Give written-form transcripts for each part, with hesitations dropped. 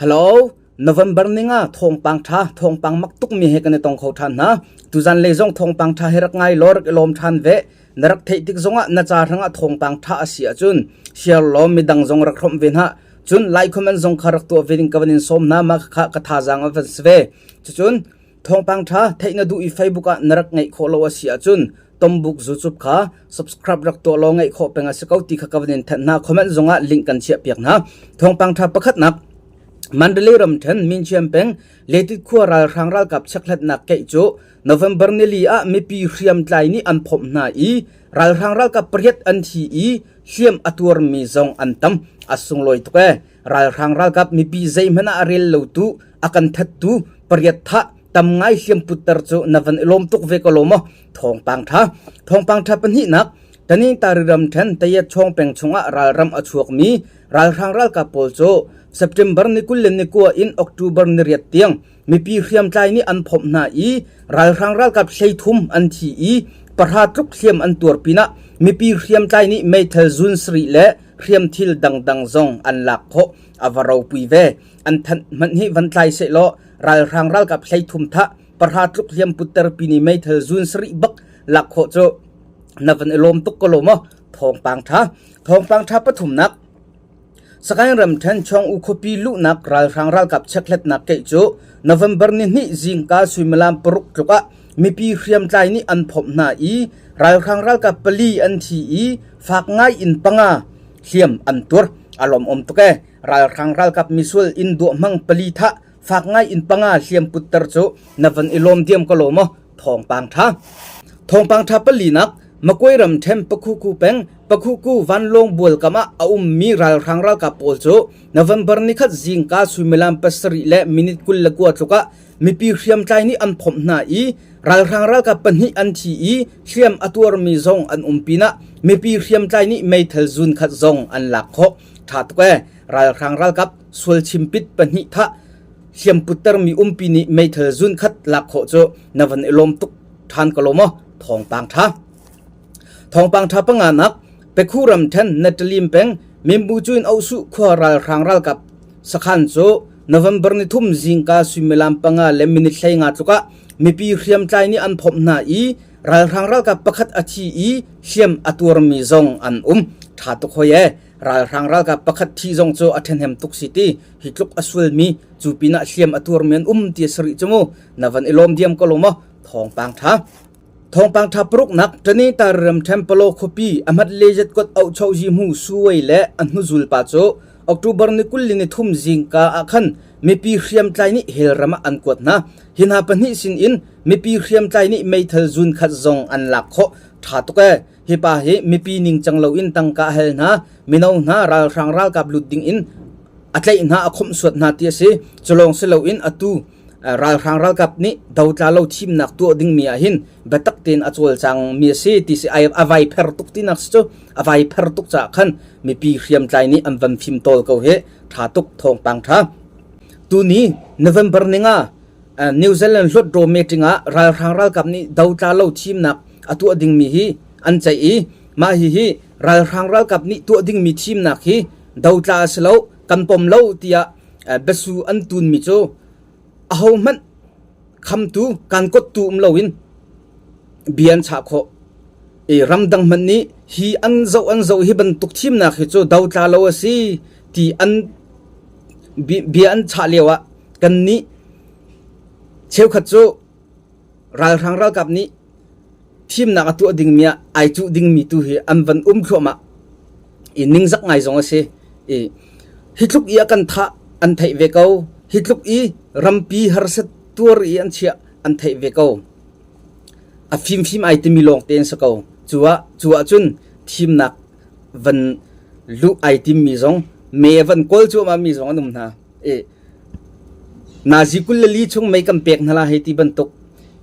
Hello, November ninga thawngpang ṭha, thawngpang mak tukmi he kan i tong kho ṭhan hna. Tuzan lei zong thawngpang ṭha hi rak ngai law rak i lawm ṭhan ve. Na rak theih tik zongah na ca hrangah thawngpang ṭha a si ahcun share law midang zong rak hrawmh ve hna. Cun like comment zong kha rak tuah ve ding ka van in sawm hna mah kha ka thazaang a van si ve. Cucun thawngpang ṭha theih na duh i Facebook ah na rak ngeih khawh lo a si ahcun Tombuk YouTube kha subscribe rak tuah law ngeih khawh peng a si ko ti kha ka van in thanh hna. Comment zongah link kan chiah piak hna. Thawngpang ṭha pakhatnak Mandalay ramṭhen Minchiam peng Letit khua ralhrang ralkap chekhlatnak keih cu November nili ah mipi hriamtlai nih an phomh hna i ralhrang ralkap pariat an thi i hliam a tuarmi zong an tam. A sunglawi tuk ee. Ralhrang ralkap mipi zeihmanh ah a rel lotu a kan thattu pariat thah tam ngai hliam putter cu na van i lawm tuk ve ko lo maw? Thawngpang ṭha. Thawngpang ṭha pahnihnak Tanintari ramṭhen Tayet chawng peng chungah ralram a chuakmi ralhrang ralkap pawl cu September ni 29 in October ni riat tiang mipi hriamtlai nih an phomh hna i ralhrang ralkap 13 an thi i pahra tluk hliam an tuar pinah mipi hriamtlai nih meithal zun sarih le hriamthil dangdang zong an lak khawh. A va ropui ve. An thanh hmanh hi van tlai sehlaw ralhrang ralkap 13 thah pahra tluk hliam putter pin i meithal zun sarih bak lak khawh cu na van i lawm tuk ko lo maw? Thawngpang ṭha. Thawngpang ṭha pathumnak Sagaing ramṭhen Chawng U khuapi luhnak ralhrang ralkap chekhlatnak keih cu November ni hnih zingka suimilam paruk tluk ah mipi hriamtlai nih an phomh hna i ralhrang ralkap pali an thi i fak ngai in panga hliam an tuar. A lawmawm tuk ee. Ralhrang ralkap misual inn duah hmang pali thah fak ngai in panga hliam putter cu na van i lawm diam ko lo maw? Thawngpang ṭha. Thawngpang ṭha palinak Makuai ram ṭhen Pakhuku peng Pakhuku vanlawng bual kam ah a ummi ralhrang ralkap pawl cu November nikhat zingka suimilam pasarih le minute 29 tluk ah mipi hriamtlai nih an phomh hna i ralhrang ralkap pahnih an thi i hliam a tuarmi zong an um pinah mipi hriamtlai nih meithal zun khat zong an lak khawh. Ṭha tuk ee. Ralhrang ralkap sual chimpit pahnih thah hliam puttermi umpi nih meithal zun khat lak khawh cu na van i lawm tuk ṭhan ko lo maw? Thawngpang ṭha. Thawngpang ṭha panganak Pekhu ramṭhen Natalim peng Mimbu cuin Ohsuh khua ralhrang ralkap sakhan cu November ni thum zingka suimilam panga le minute 15 tluk ah mipi hriamtlai nih an phomh hna i ralhrang ralkap pakhat a thi i hliam a tuarmi zong an um. Ṭha tuk hoi ee. Ralhrang ralkap pakhat thi zong cu a ṭhahnem tuk si ti hi tluk a sualmi cu pinah hliam a tuarmi an um ti a si rih cu mu. Na van i lawm diam ko lo maw? Thawngpang ṭha. Thawngpang ṭha paruknak Ṭani Tar ram Tempelo khuapi Ahmad Lejat kot Auhchohzi hmu Suwei le a hnuzul pa cu October ni 23 zingka ah khan mipi hriamtlai nih hell ram ah an kuat hna. Hi hna pahnih sin in mipi hriamtlai nih meithal zun khat zong an lak khawh. Ṭha tuk ee. Hi pa hi mipi ningcang loin tangka a hal hna, mino hna ralhrang ralkap lut ding in a tlaih hna, a khawmhsuat hna ti a si. Cu lawng si loin atu ralhrang ralkap nih dotla lo thimnak tuah dingmi ah hin biatak tein a cawlcang mi a si ti si a vai pher tuk tinak si cu a vai pher tuk caah khan mipi hriamtlai nih an van fim tawl ko hi tha tuk thawngpang tha tuni November ninga New Zealand Hluttaw meeting ah ralhrang ralkap nih dotla lo thimnak a tuah dingmi hi an ceih i mah hihi ralhrang ralkap nih tuah dingmi thimnak hi dotla a si lo kan pom lo tiah biasu an tunmi cu ahohmanh khamtu kan kottu um loin bia an chah khawh. I ramdang hmanh nih hi an zoh an zoh hi bantuk thimnak hi cu dotla lo a si ti an bia an chah lio ah kannih cheukhat cu ralhrang ralkap nih thimnak a tuah dingmi ah ai cuh dingmi tu hi an van um thluahmah i ningzak ngai zong a si i hi tluk i a kan thah an theih ve ko hi tluk i rampi harsat tuar i an chiah an theih ve ko a fimfim ai timi lawng te an si ko cu ah cu ah cun thimnak van luh ai timmi zong me van kawl cuahmah mi zong an um hna i Nazi 24 chung mei kan pek hna la hei ti bantuk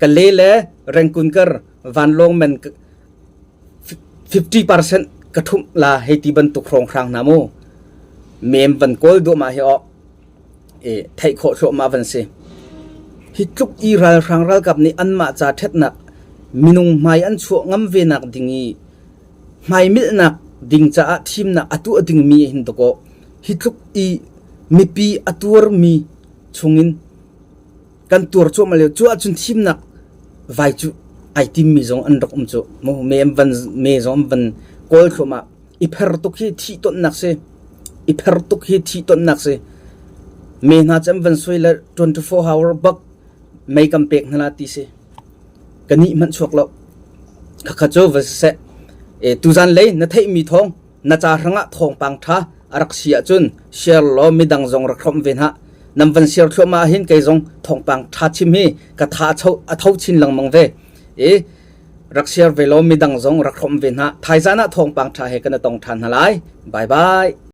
Kale le Rangoon kar vanlawng man 50% ka ṭhumh la hei ti bantuk hrawnghrang hna mu mem van kawl duahmah hi awk i theih khawh thluahmah van si. Hi tluk i ralhrang ralkap nih anmah ca ṭhatnak minung hmai an chuah ngam ve nak ding i hmaimilhnak ding caah thimnak a tuah dingmi hin dakaw hi tluk i. Mipi a tuarmi chungin kan tuar cuahmah lio cu ahcun thimnak vai cu ai timmi zong an rak um cu. Me an van me zong an van kawl thluahmah. I pher tuk hi thih tonnak si. I pher tuk hi thih tonnak si. Me hna cu an van sui le 24 hour bak mei kan pek hna la ti si. Ka nih hmanh chuak lo. Khakha cu va siseh. E, tuzan lei na theihmi thawng na ca hrangah thawngpang ṭha a rak si ahcun share law midang zong rak hrawmh ve hna. Nan van share thluahmah ahhin kei zong thawngpang ṭha chim hi ka tha a tho chin lengmang ve. E, rak share ve law midang zong rak hrawmh ve hna. Thaizan ah thawngpang ṭha he kan i tong ṭhan hna lai. Bye bye.